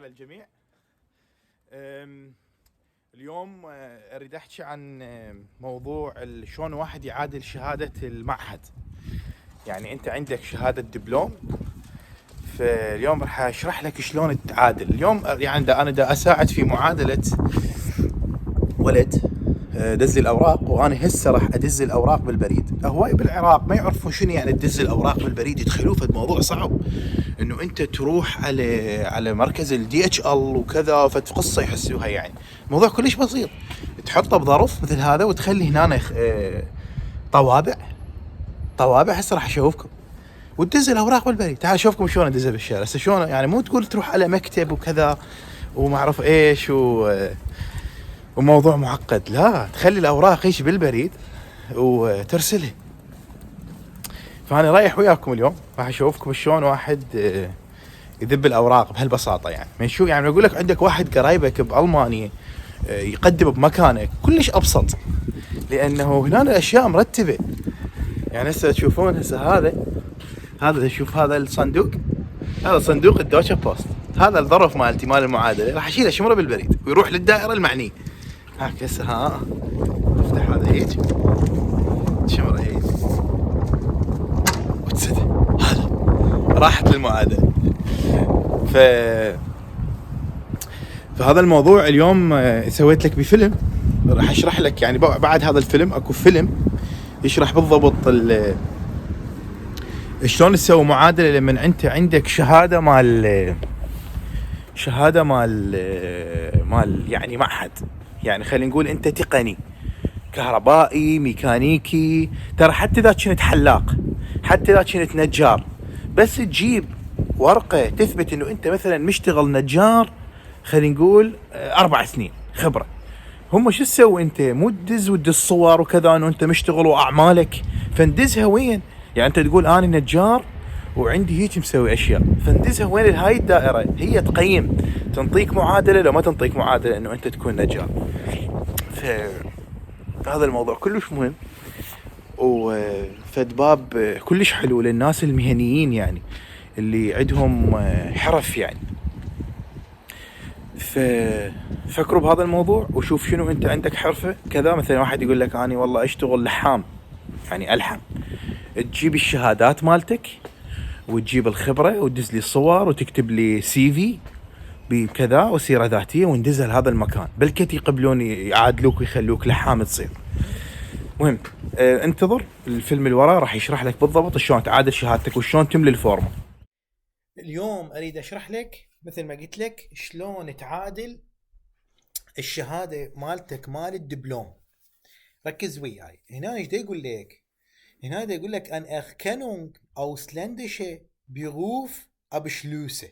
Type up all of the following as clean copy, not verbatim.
على الجميع. اليوم اريد احكي عن موضوع شلون واحد يعادل شهادة المعهد. يعني انت عندك شهادة دبلوم، فاليوم راح اشرح لك شلون تعادل. اليوم يعني انا دا اساعد في معادلة ولد دز لي الاوراق، وانا هسه راح ادز الاوراق بالبريد. هواي بالعراق ما يعرفون شنو يعني تدز الاوراق بالبريد، يتخيلوا في الموضوع صعب انه انت تروح على مركز الدي اتش ال وكذا، فت قصه يحسوها. يعني الموضوع كلش بسيط، تحطه بظرف مثل هذا وتخلي هنا طوابع هسه راح اشوفكم، وتدز الاوراق بالبريد. تعال اشوفكم شلون ادزها بالشارع هسه شلون. يعني مو تقول تروح على مكتب وكذا وما اعرف ايش وموضوع معقد، لا، تخلي الاوراق ايش بالبريد وترسلها. فانا رايح وياكم اليوم راح اشوفكم شلون واحد يذب الاوراق بهالبساطه. يعني من شو يعني اقول لك عندك واحد قرايبك بالمانيا يقدم بمكانك كلش ابسط، لانه هنا الاشياء مرتبه. يعني هسه تشوفون هذا شوف هذا الصندوق، هذا صندوق الدوتشا بوست، هذا الظرف مالتي مال المعادله راح اشيله شمره بالبريد ويروح للدائره المعنيه. هاك هسه افتح هذا هيك، شمره هيك وتسد، هذا راحت للمعادله. فهذا الموضوع اليوم سويت لك بفيلم، راح اشرح لك. يعني بعد هذا الفيلم اكو فيلم يشرح بالضبط شلون تسوي معادله لما انت عندك شهاده مال يعني معهد. يعني خلينا نقول انت تقني كهربائي ميكانيكي، ترى حتى اذا كنت حلاق، حتى اذا كنت نجار، بس تجيب ورقه تثبت انه انت مثلا مشتغل نجار، خلينا نقول 4 سنين خبره. هم شو تسوي انت؟ مو تدز صور وكذا انه انت مشتغل واعمالك، فندزها وين؟ يعني انت تقول انا نجار وعندي هيك مسوي اشياء، فندزها وين؟ لهاي الدائره هي تقيم، تنطيك معادله لو ما تنطيك معادله انه انت تكون نجار. فهذا الموضوع كلش مهم، وفد باب كلش حلو للناس المهنيين، يعني اللي عندهم حرف. يعني فكروا بهذا الموضوع وشوف شنو انت عندك حرفة كذا. مثلا واحد يقول لك اني والله اشتغل لحام، يعني الحم، تجيب الشهادات مالتك وتجيب الخبرة وتدز لي صور وتكتب لي سي في بكذا وسيرة ذاتية وندزها لهذا المكان، بلكت يقبلون يعادلوك ويخلوك لحام تصير. مهم انتظر الفيلم اللي وراه راح يشرح لك بالضبط شلون تعادل شهادتك وشلون تملي الفورمة. اليوم اريد اشرح لك مثل ما قلت لك شلون تعادل الشهادة مالتك مال الدبلوم. ركز وياي هنا ايش دا يقول لك. هنا دا يقول لك ان Erkennung ausländische Beruf abschlüsse.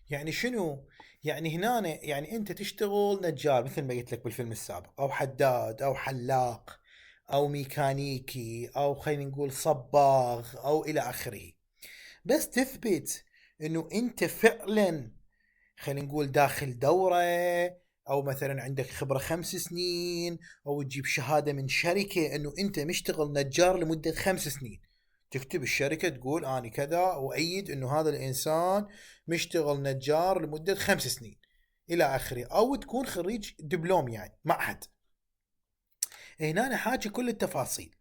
يعني شنو؟ يعني هنا يعني انت تشتغل نجار مثل ما قلت لك بالفيلم السابق، او حداد او حلاق او ميكانيكي او خلينا نقول صباغ او الى اخره، بس تثبت انه انت فعلا خلينا نقول داخل دورة، او مثلا عندك خبرة 5 سنين، او تجيب شهادة من شركة انه انت مشتغل نجار لمدة 5 سنين. تكتب الشركة تقول انا كذا وايد انه هذا الانسان مشتغل نجار لمدة 5 سنين الى اخره، او تكون خريج دبلوم يعني معهد. هنا انا حاجة كل التفاصيل،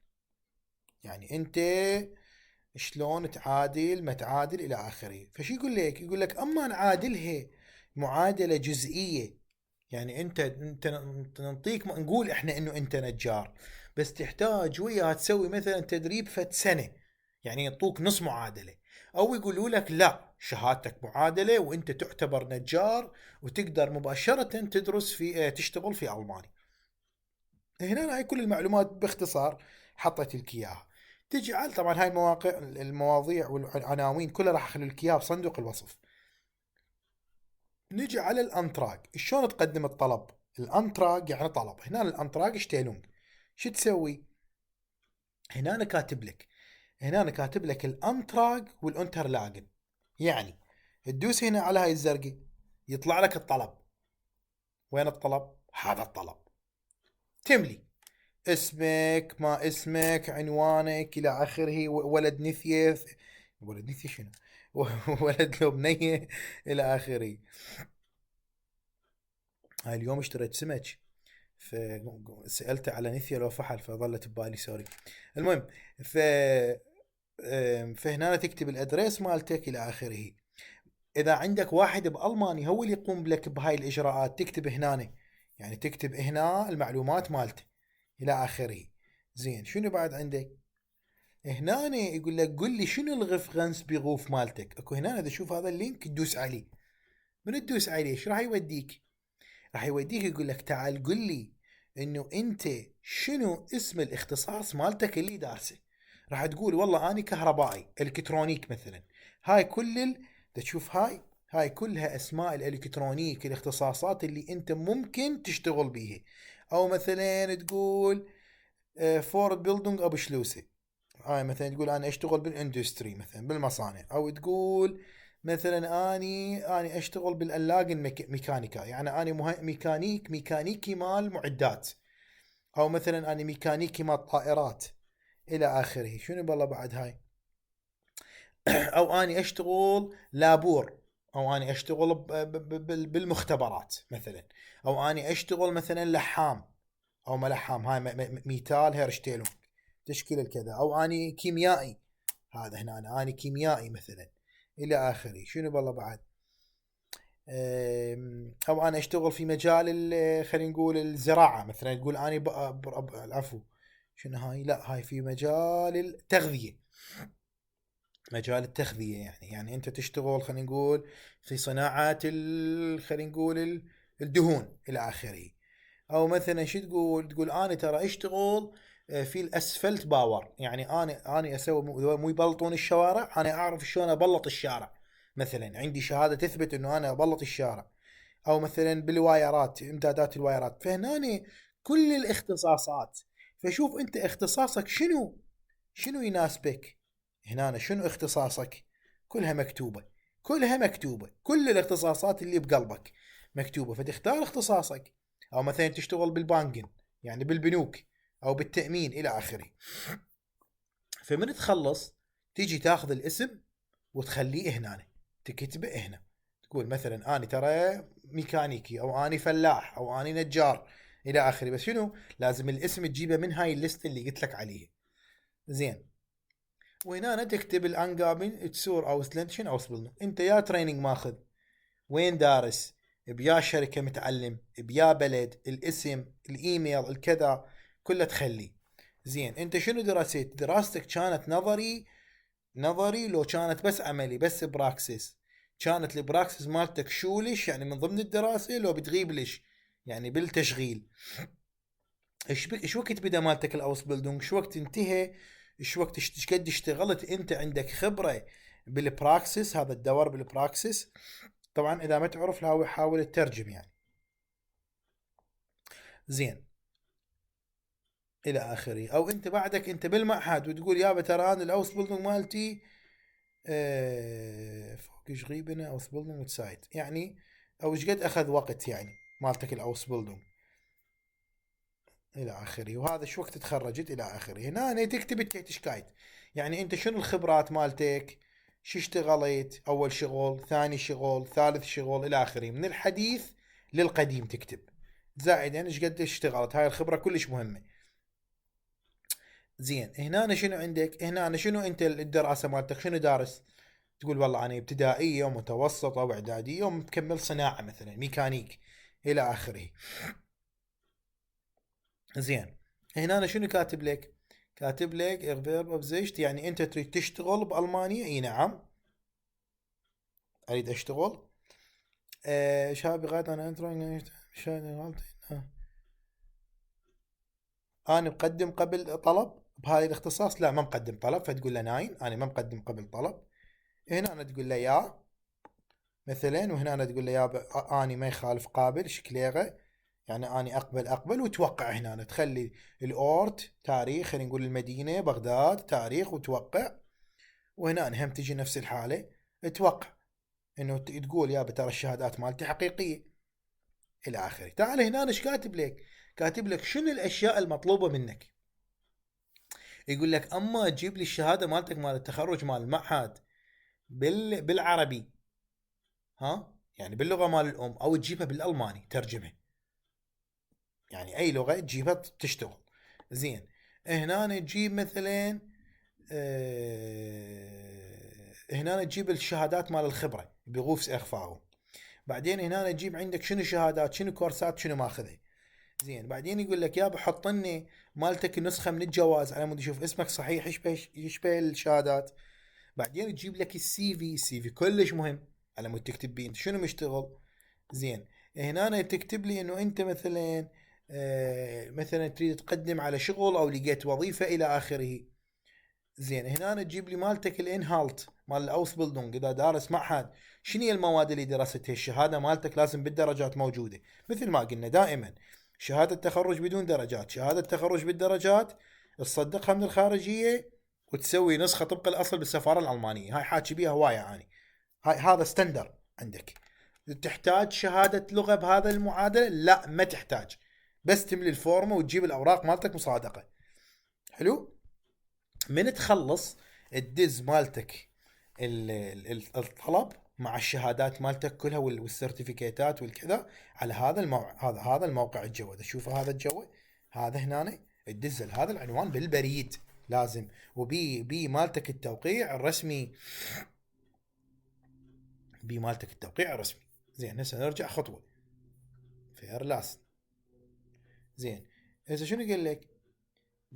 يعني انت شلون تعادل ما تعادل الى اخره. فشي يقول لك؟ يقول لك اما نعادلها معادله جزئيه، يعني انت نعطيك نقول احنا انه انت نجار، بس تحتاج وياها تسوي مثلا تدريب فد سنه، يعني يعطوك نص معادله، او يقولوا لك لا شهادتك معادله وانت تعتبر نجار وتقدر مباشره تدرس في تشتغل في المانيا. هنا هاي كل المعلومات باختصار حطيت لك اياها. تجي على طبعا هاي المواضيع والعناوين كلها راح اخلي لك اياها بصندوق الوصف. نجي على الانتراج، شلون تقدم الطلب. الانتراج يعني طلب، هنا الانتراج اشتيلونج. شو تسوي؟ هنا انا كاتب لك الانتراج والانترلاجن. يعني تدوس هنا على هاي الزرقاء يطلع لك الطلب. وين الطلب؟ هذا الطلب. تملي اسمك، ما اسمك، عنوانك الى اخره، ولد نثيث، ولد نثيث شنو ولد لو بنيه الى اخره. هاي اليوم اشتريت سمك، فسألته على نثيا لو فحل، فظلت ببالي سوري. المهم، ف فهنا تكتب الادريس مالتك الى اخره. اذا عندك واحد بالماني هو اللي يقوم لك بهاي الاجراءات تكتب هنا، يعني تكتب هنا المعلومات مالته الى اخره. زين، شنو بعد عندك هنا؟ يقول لك قل لي شنو الريفرنس بيغوف مالتك. اكو هنا اذا تشوف هذا اللينك تدوس عليه. من تدوس عليه ايش راح يوديك؟ راح يوديك يقول لك تعال قل لي انه انت شنو اسم الاختصاص مالتك اللي دارسه. راح تقول والله اني كهربائي الكترونيك مثلا. هاي كل تشوف هاي كلها اسماء الالكترونيك، الاختصاصات اللي انت ممكن تشتغل بيها. او مثلا تقول فور بيلدونج ابو شلوسه، هاي مثلا تقول انا اشتغل بالاندستري مثلا بالمصانع. او تقول مثلا اني اشتغل بالعلاق الميكانيكا، يعني اني ميكانيكي مال معدات. او مثلا اني ميكانيكي مال طائرات الى اخره. شنو بالله بعد هاي؟ او اني اشتغل لابور، او اني اشتغل بالمختبرات مثلا. او اني اشتغل مثلا لحام او ملحام، هاي ميتال هيرشتيلون تشكيل الكذا. او اني كيميائي، هذا هنا أنا كيميائي مثلا الى اخره. شنو بالله بعد؟ او انا اشتغل في مجال خلينا نقول الزراعه مثلا، تقول اني العفو شنو هاي؟ لا هاي في مجال التغذيه، مجال التغذيه. يعني انت تشتغل خلينا نقول في صناعه خلينا نقول الدهون الى اخره. او مثلا شو تقول انا ترى اشتغل في الاسفلت باور، يعني انا اسوي مو يبلطون الشوارع، انا اعرف شلون ابلط الشارع مثلا، عندي شهاده تثبت انه انا ابلط الشارع. او مثلا بالوايرات، امدادات الوايرات. فهنا كل الاختصاصات. فشوف انت اختصاصك شنو يناسبك. هنا شنو اختصاصك؟ كلها مكتوبه، كلها مكتوبه، كل الاختصاصات اللي بقلبك مكتوبه، فتختار اختصاصك. او مثلا تشتغل بالبانكن، يعني بالبنوك او بالتامين الى اخره. فمن تخلص تيجي تاخذ الاسم وتخليه هنا، تكتبه هنا. تقول مثلا اني ترى ميكانيكي، او اني فلاح، او اني نجار الى اخره. بس شنو لازم الاسم تجيبه من هاي الليست اللي قلت لك عليه. زين، وهنا تكتب الانقابين تسور او سلنشن او سبلن. انت يا تريننج ماخذ، وين دارس، بيا شركة متعلم، بيا بلد، الاسم، الايميل، الكذا كله تخلي. زين، انت شنو درست؟ دراستك كانت نظري لو كانت بس عملي بس براكسس؟ كانت البراكسس مالتك شولش يعني من ضمن الدراسة، لو بتغيب ليش يعني بالتشغيل؟ ايش وقت بدا مالتك الاوس بيلدونج؟ ايش وقت انتهى؟ ايش وقت ايش قد اشتغلت انت؟ عندك خبرة بالبراكسس، هذا الدور بالبراكسس. طبعا اذا ما تعرف لا حاول تترجم يعني. زين الى اخره. او انت بعدك انت بالمعهد وتقول يابا ترى انا الاوس بيلدونج مالتي فوق ايش غيبنا اوس بيلدونج سايت يعني، او ايش قد اخذ وقت يعني مالتك الاوس بيلدونج الى اخره. وهذا شو وقت تخرجت الى اخره. هنا تكتب التيتشكايت، يعني انت شنو الخبرات مالتك، شو اشتغلت، اول شغل، ثاني شغل، ثالث شغل الى اخره، من الحديث للقديم تكتب. زائد يعني ايش قد اشتغلت، هاي الخبره كلش مهمه. زين، هنا شنو عندك؟ هنا شنو انت الدراسه مالتك شنو دارس؟ تقول والله انا ابتدائيه ومتوسطه واعداديه ومكمل صناعه مثلا ميكانيك الى اخره. زين، هنا شنو كاتب لك؟ كاتب لك اغفيرب اوبزيشت، يعني انت تريد تشتغل بالمانيا. اي نعم اريد اشتغل. شاب غاية انا انا مقدم قبل طلب بهاي الاختصاص؟ لا ما مقدم طلب. فتقول له ناين انا ما مقدم قبل طلب. هنا أنا تقول له يا مثلا، وهنا أنا تقول له يا اني ما يخالف قابل شكليغه، يعني اني اقبل وتوقع. هنا أنا تخلي الاورت تاريخ، خلينا نقول المدينه بغداد تاريخ وتوقع. وهنا أنا هم تجي نفس الحاله توقع انه تقول يا ترى الشهادات مالتي حقيقيه الى اخره. تعال هنا ايش كاتب لك؟ كاتب لك شنو الاشياء المطلوبه منك. يقول لك اما تجيب لي الشهاده مالتك مال التخرج مال المعهد بالعربي، ها يعني باللغه مال الام، او تجيبها بالالماني ترجمه. يعني اي لغه تجيبها تشتغل زين. هنا تجيب مثلا هنا تجيب الشهادات مال الخبره بغوفس اخفاء. بعدين هنا تجيب عندك شنو شهادات، شنو كورسات، شنو ماخذه. زين بعدين يقول لك يابا حط لنا مالتك نسخه من الجواز على مود يشوف اسمك صحيح يشبه الشهادات. بعدين تجيب لك السي في كلش مهم على مود تكتب بيه انت شنو مشتغل. زين هنا تكتب لي انه انت مثلا مثلا تريد تقدم على شغل او لقيت وظيفه الى اخره. زين هنا تجيب لي مالتك الانهالت مال الاوس بيلدونج اذا دارس معهد شنو هي المواد اللي درستها. الشهاده مالتك لازم بالدرجات موجوده، مثل ما قلنا دائما شهاده تخرج بدون درجات، شهاده تخرج بالدرجات تصدقها من الخارجيه وتسوي نسخه طبق الاصل بالسفاره الالمانيه. هاي حاكي بيها هوايه يعني، هاي هذا ستاندر عندك. تحتاج شهاده لغه بهذا المعادله؟ لا ما تحتاج، بس تملي الفورمه وتجيب الاوراق مالتك مصادقه. حلو. من تخلص تدز مالتك الطلب مع الشهادات مالتك كلها والسيرتيفيكيتات والكذا على هذا الموقع. هذا الموقع الجوده، شوف هذا الجوه، هذا هنا تدز هذا العنوان بالبريد لازم، وبي مالتك التوقيع الرسمي، بي مالتك التوقيع الرسمي. زين هسه نرجع خطوه فير لاست. زين هسه شنو قال لك؟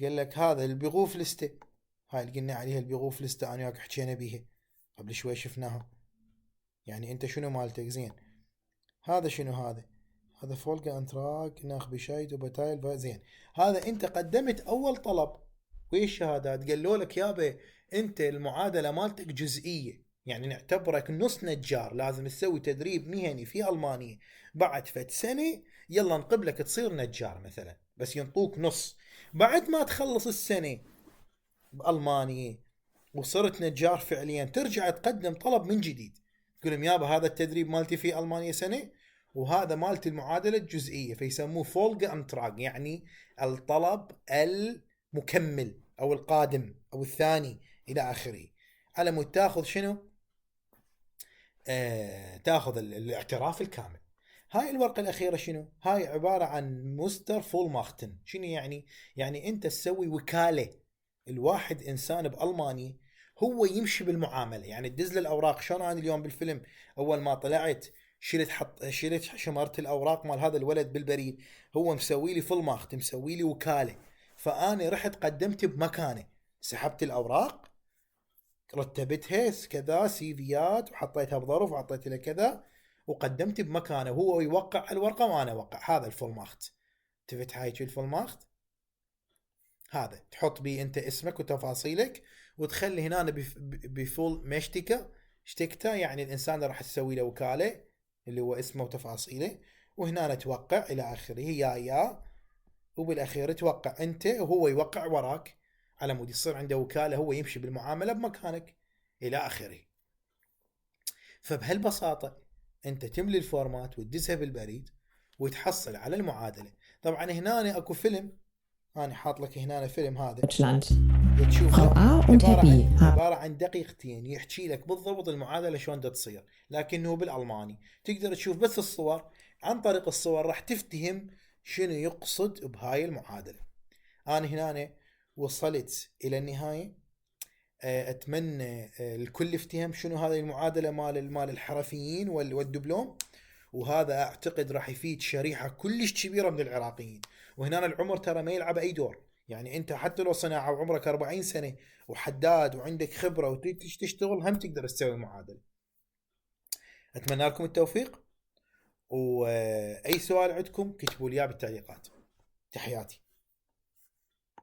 قال لك هذا البيغوف لسته، هاي اللي قلنا عليها البيغوف لسته انا وياك حكينا بيها قبل شوي شفناها. يعني انت شنو مالتك؟ زين هذا شنو هذا فولجا انتراك ناخ بشايد وبتايل. زين هذا انت قدمت اول طلب ويش الشهادات قالوا لك يابا انت المعادله مالتك جزئيه، يعني نعتبرك نص نجار، لازم تسوي تدريب مهني في المانيا بعد فد سنه يلا نقبلك تصير نجار مثلا، بس ينطوك نص. بعد ما تخلص السنه بالمانيا وصرت نجار فعليا ترجع تقدم طلب من جديد، تقول لهم يابا هذا التدريب مالتي في المانيا سنه وهذا مالتي المعادله الجزئيه، فيسموه فولجا انتراج، يعني الطلب المكمل او القادم او الثاني الى اخره، على مود تاخذ شنو؟ تاخذ الاعتراف الكامل. هاي الورقة الأخيرة شنو؟ هاي عبارة عن مستر فول ماختن. شنو يعني؟ يعني أنت تسوي وكالة، الواحد إنسان بألمانيا هو يمشي بالمعاملة، يعني تدز له الأوراق. شلون أنا اليوم بالفيلم أول ما طلعت شلت شمرت الأوراق مال هذا الولد بالبريد، هو مسوي لي فول ماخت، مسوي لي وكالة، فأنا رحت قدمت بمكانه، سحبت الأوراق رتبتها كذا سيفيات وحطيتها بظرف وحطيت له كذا وقدمت بمكانه، هو يوقع على الورقه وانا اوقع. هذا الفولماخت، تفتح هاي الفولماخت هذا تحط بيه انت اسمك وتفاصيلك وتخلي هنا بفول مشتكه اشتكته، يعني الانسان اللي راح تسوي له وكاله اللي هو اسمه وتفاصيله، وهنا توقع الى اخره يا وبالاخير توقع انت وهو يوقع وراك على مود يصير عنده وكاله، هو يمشي بالمعامله بمكانك الى اخره. فبهالبساطه انت تملي الفورمات وتدزها بالبريد وتحصل على المعادله. طبعا هنا اكو فيلم انا حاط لك هنا فيلم هذا Deutschland. تشوفه Frau A und Herr B عباره عن دقيقتين يحكي لك بالضبط المعادله شلون تصير، لكنه بالالماني. تقدر تشوف بس الصور، عن طريق الصور راح تفتهم شنو يقصد بهاي المعادله. انا هنا وصلت الى النهايه، اتمنى الكل يفتهم شنو هذه المعادله مال الحرفيين والدبلوم، وهذا اعتقد راح يفيد شريحه كلش كبيره من العراقيين. وهنا العمر ترى ما يلعب اي دور، يعني انت حتى لو صناعه وعمرك 40 سنه وحداد وعندك خبره وتشتغل هم تقدر تسوي معادله. اتمنى لكم التوفيق، واي سؤال عندكم كتبوا لي اياه بالتعليقات. تحياتي.